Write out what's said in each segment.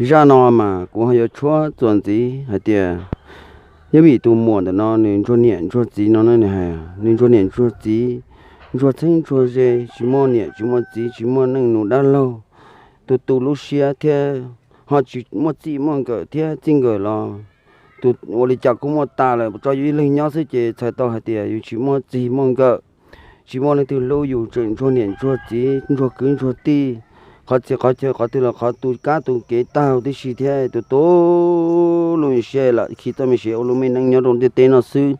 Zaj no mas kuv ho yuav tshuab txuas ntxiv hais tias, nyob vim tus muam ntawm no nws ntsuag niam ntsuag txiv no na, nws hais nws ntsuag niam ntsuag txiv, ntsuag txheeb ntsuag ze, tsis muaj niam tsis muaj txiv, tsis muaj neej nus dab laug, tus tu lub siab thiab ho tsis muaj txij muaj nkawm thiab, txij nkawm los tus ua li cas kuj muaj tas lawm, tso yus ib leeg nyob xwb ces txhais tau hais tias yus tsis muaj txij muaj nkawm, tsis muaj leej twg hlub yus, tseem ntsuag niam ntsuag txiv, ntsuag kwv ntsuag tij, qhov txhia qhov chaw qhov twg los qhov tu kab tu kev tag huv tib si thiab, tus tu lub siab lam khi txoj me siav ua lub me neej nyob rau ntiaj teb no xwb.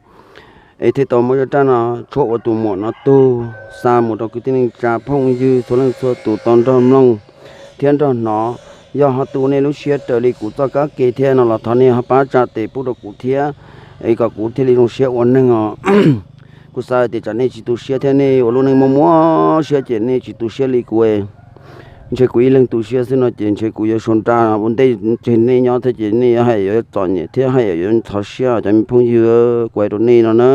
Es thiaj tau muab zaj raj no tshuab ua tus muam no tug xa mus rau kwv tij neej tsa phooj ywg txhua leej txhua tus tau nrog mloog thiab nrog hnov. Yog ho tu nej lub siab raws li kuv txoj kab ke thiab no los thov nej ho pab tsa tes pub rau kuv thiab, es kom kuv thiaj li zoo siab ua neeg os. Kuv xav tias tsam nej tsis tu siab thiab nej ua lub neej muaj muaj siab ces nej tsis tu siab li kuv. Ntshe kuv ib leeg tu siab xwb no ces ntshe kuv yuav sau nra ua ntej tseg nej nyob thiab ces nej yuav haj yam yuav txom nyem thiab haj yam yuav ntxhov siab cov me phooj ywg, kuv hais rau nej no na.